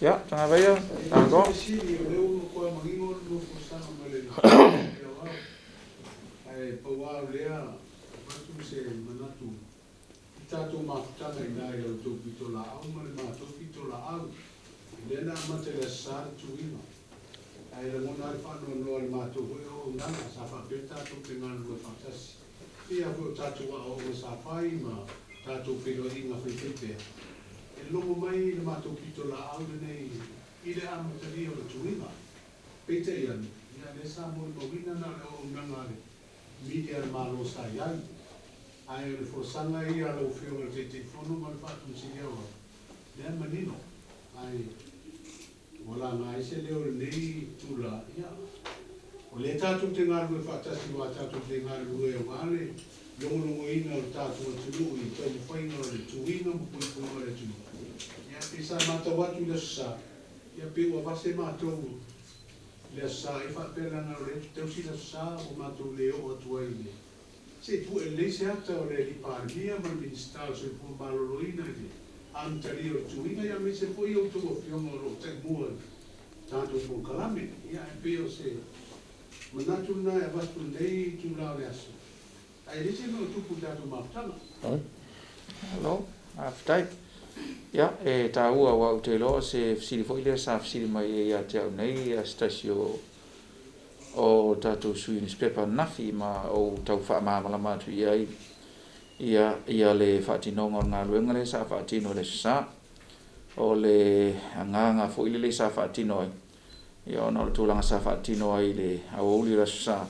Ia, Tagavaia, Tagoa. Fesili, o lea ua matua manino le lua folasaga ma le aoao, ae pau lava o lea avatu se manatu i tatou mafutaga i ina i la outou pitolaau ma le matou pitolaau. O lea na amata i le Aso Sa le tuiga, ae lagona lava le faanoanoa i le matou foi auaunaga sa faapea tatou te galulue faatasi. E pei lava foi o tatou aoaoga sa fai ma tatou feiloaiga faifaipea, e logo mai le matou pitolaau lenei i le amatalia o le tuiga. Peitai ane, ia lea sa molimauina na o le auaunaga a le media a le Malo sa i ai. Ae o le folasaga ia a lau Afioga i le Taitaifono ma le Faatomusili Aoao, lea e manino. Ae ua laga ai se leo i lenei itula, ia, o lea tatou te galulue faatasi aua tatou te galulue aua le logologoina o le tatou atunuu i taumafaiga o le tuiga ma puipuiga o le atunuu. Ia, pei sa matau atu i le Aso Sa, ia pei ua vase matou i le Aso Sa ai faapea leaga o lea e tausi le Aso Sa ua matou le oo atu ai i le se i pue lelei se ata o le Alii Palemia ma le Minisita o le Soifua Maloloina i le amatalia o le tuiga, ia aemaise foi outou afioga o lo o taimua i tatou polokalame. Ia, ae pei o se manatu lena e avatu i lenei itula o le aso, ae leai se mea o tupu i le tatou mafutaga. Malo, faafetai. Ia, e taua aua ou te iloa o se fesili foi lea sa fesili mai ai ia te au nei se tasi o tatou sui nusipepa ananafi ma ou tau faamalamalama atu i ai ia le faatinoga o le galuega lea sa faatino i le Aso Sa. O le agaga foi lele sa faatino ai, ia ona o le tulaga sa faatino ai i le aoauli o le Aso Sa,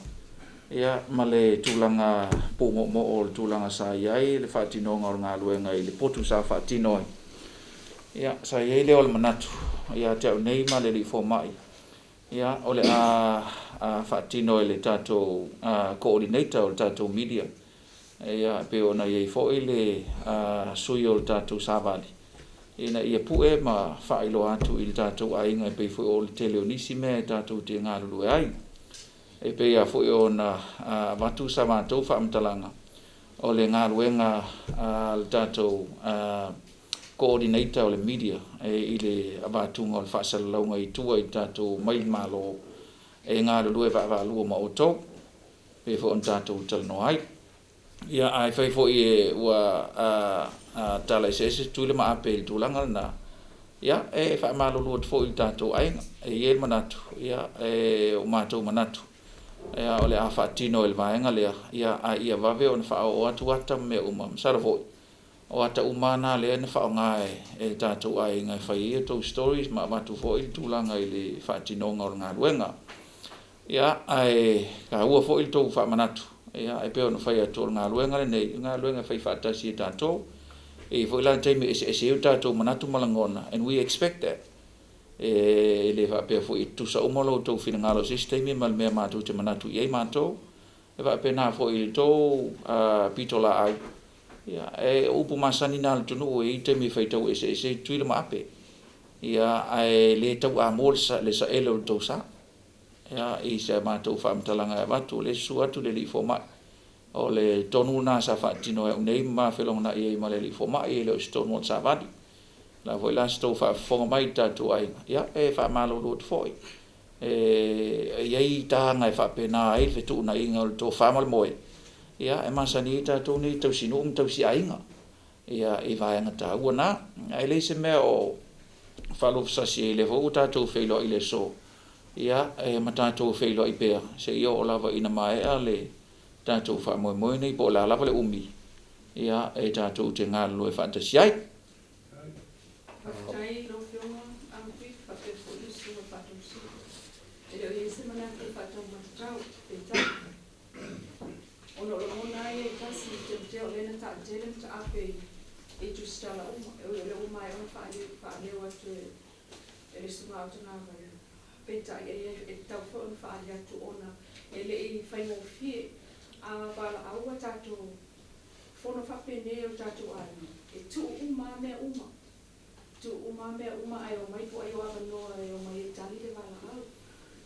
ia ma le tulaga pumoomoo o le tulaga sa i ai le faatinoga o le galuega i le potu sa faatino ai. Ia, sa i ai lea o le manatu ia te au nei ma le alii fomai, ia, o le a faatino e le tatou coordinator o le tatou media, ia, pei ona i ai foi le sui o le tatou savali, ina ia pue ma faailoa atu i le tatou aiga e pei foi o le tele o nisi mea e tatou te galulue ai. E pei lava foi ona avatu sa matou faamatalaga, o le galuega a le tatou coordinator o le media i le avatuga o le faasalalauga i tua i le tatou mai le Malo e galulue vaavaalua ma outou, pei foi ona tatou talanoa ai. Ia, ae fai foi ua tala eseese Tutuila ma Ape i le tulaga lena, ia, e faamalulu atu foi i le tatou aiga. E i ai le manatu, ia, e o matou manatu, ia, o le a faatino e le vaega lea, ia, a ia vave ona faaoo atu ata ma mea uma. Masalo foi, o ata uma lava na lea na faaaoga e le tatou aiga e fai ai a outou stories ma avatu foi le tulaga i le faatinoga o le galuega. Ia, ae taua foi le tou faamanatu, ia, e pei ona fai atu o le galuega lenei, o le galuega e fai faatasi e tatou. E i ai foi la taimi e eseese ai o tatou manatu ma lagona, and we expect that. E le faapea foi e tutusa uma lo outou finagalo i se isi taimi ma le mea matou te manatu i ai matou. E faapena foi i le tou pitolaau, ia, e o upu masani na a le atunuu, e i ai taimi e faitau eseese ai Tutuila ma Ape. Ia, ae le tau amoa le saele o le tou sa. Ia, i se matou faamatalaga e avatu, o lea e susu atu le alii fomai. O le tonu lena sa faatino e au nei ma felogonai ai ma le alii fomai, e le o se tonu o le savali. O le a foi la se tou faafofoga mai i le tatou aiga, ia, e faamalulu atu foi. E i ai taga e faapena ai le fetuunaiga o le tofa ma le moe, ia, e masani ai tatou nei tausinuu ma tausiaiga, ia, i vaega taua na. Ae leai se mea o faaluafesasi ai, o lea foi ua tatou feiloai i le aso, ia, e ma tatou feiloai pea, seia oo lava ina maea le tatou faamoemoe nei, po o le a lava le umi, ia, e tatou te galulue faatasi ai. Faafetai i lau Afioga Amofi faapea foi le Susuga i le Faatonu Sili. E le o i ai se manatu e faataumatatau, peitai, ona o lagona lava ia e tasi i teuteu o lea na taatele ma taape i tusitala uma, e ui o lea ua maea ona faaleo atu e le Susuga Aotagavai, peitai e tatau foi ona faaali atu ona e le i faigofie a valaau a tatou fono faapenei o le tatou aiga, e tuu uma lava mea uma, tuu uma lava mea uma ae omai po o ai o avanoa e omai e tali le valaau.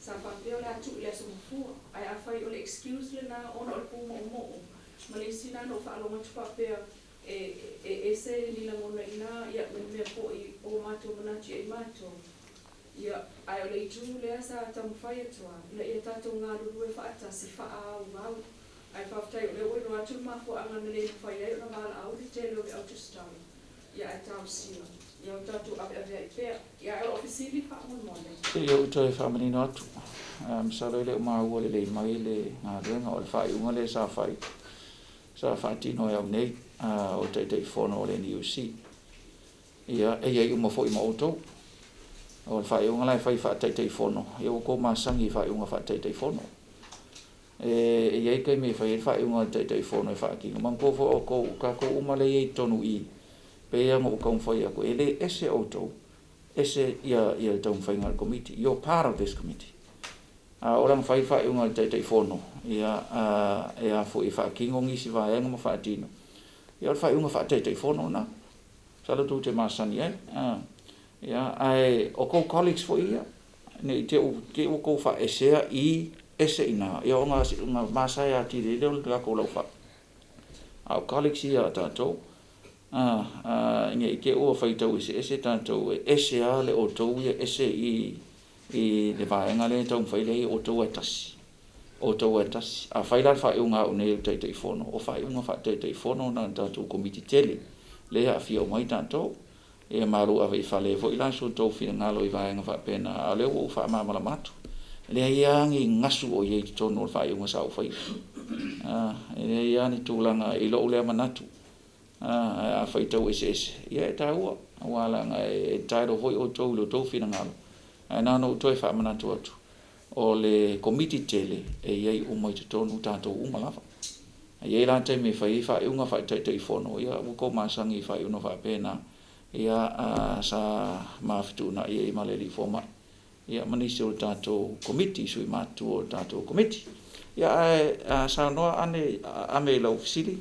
Sa faapea o le a tuu i le aso mafua, ae afai o le excuse lena ona o le pumoomoo ma le isi lena na ou faalogo atu faapea E ese ni lagona i ina, ia, ma ni mea foi o matou manatu i ai matou. Ia, ae o le itu lea sa taumafai atu lava, ina ia tatou galulue faatasi faaauau. Ae faafetai o lea ua iloa atu le mafuaaga na le mafai ai ona valaau le tele o le au tusitala, ia ae talosia ia o tatou aveaveai pea. Ia, ae o lau fesili faamolemole. Se i ou toe faamanino atu, masalo e le o maua lelei mai le galuega o le faaiuga lea sa fai, sa faatino e au nei o Taitaifono o le NUC. Ia, e i ai uma foi ma outou. O le faaiuga la e fai faa-Taitaifono, ia ua outou masani i faaiuga faa-Taitaifono. E i ai taimi e fai ai le faaiuga a le Taitaifono e faatino. Manatua foi outou, o tatou uma lea e i ai i totonu i i, pei lava ona ou taumafai atu, e le ese outou, ese le taumafaiga a le Komiti. You're part of this committee. A oo la ina fai le faaiuga a le Taitaifono, ia, e a foi e faatino nisi vaega ma faatino, ia o le faaiuga faa-Taitaifono lena. Masalo tou te masani ai. Ia, ae o tou colleagues foi ia, ne i te i ua outou faaesea i ese i ina, ia ona masae atili ai lea o le tatou laufai. A o colleagues ia a tatou, ne i te i ua faitau eseese tatou, e ese lava le outou ia ese i le vaega lea e taumafai nei, outou e tasi. Outou e tasi. A fai la le faaiuga a au nei o le Taitaifono, o faaiuga faa-Taitaifono na a le tatou Komiti tele, lea e aafia uma ai tatou. Ia malu ave i fale ai foi la so outou finagalo i vaega faapena, a o lea ua ou faamalamalama atu. E leai lava ni gasu o i ai i totonu o le faaiuga sa ou faia. E leai lava ni tulaga i lou lea manatu. Ae a faitau eseese, ia e taua, aua leaga e entitle foi outou i lo outou finagalo. Ae na ona ou toe faamanatu atu, o le Komiti tele e i ai uma i totonu tatou uma lava. E i ai la taimi e fai ai faaiuga faa-Taitaifono, ia ua outou masani i faaiuga faapena, ia sa ma fetuunai ai ma le alii fomai, ia ma nisi o le tatou Komiti, sui matutua o le tatou Komiti. Ia ae saunoa ane Ame i lau fesili.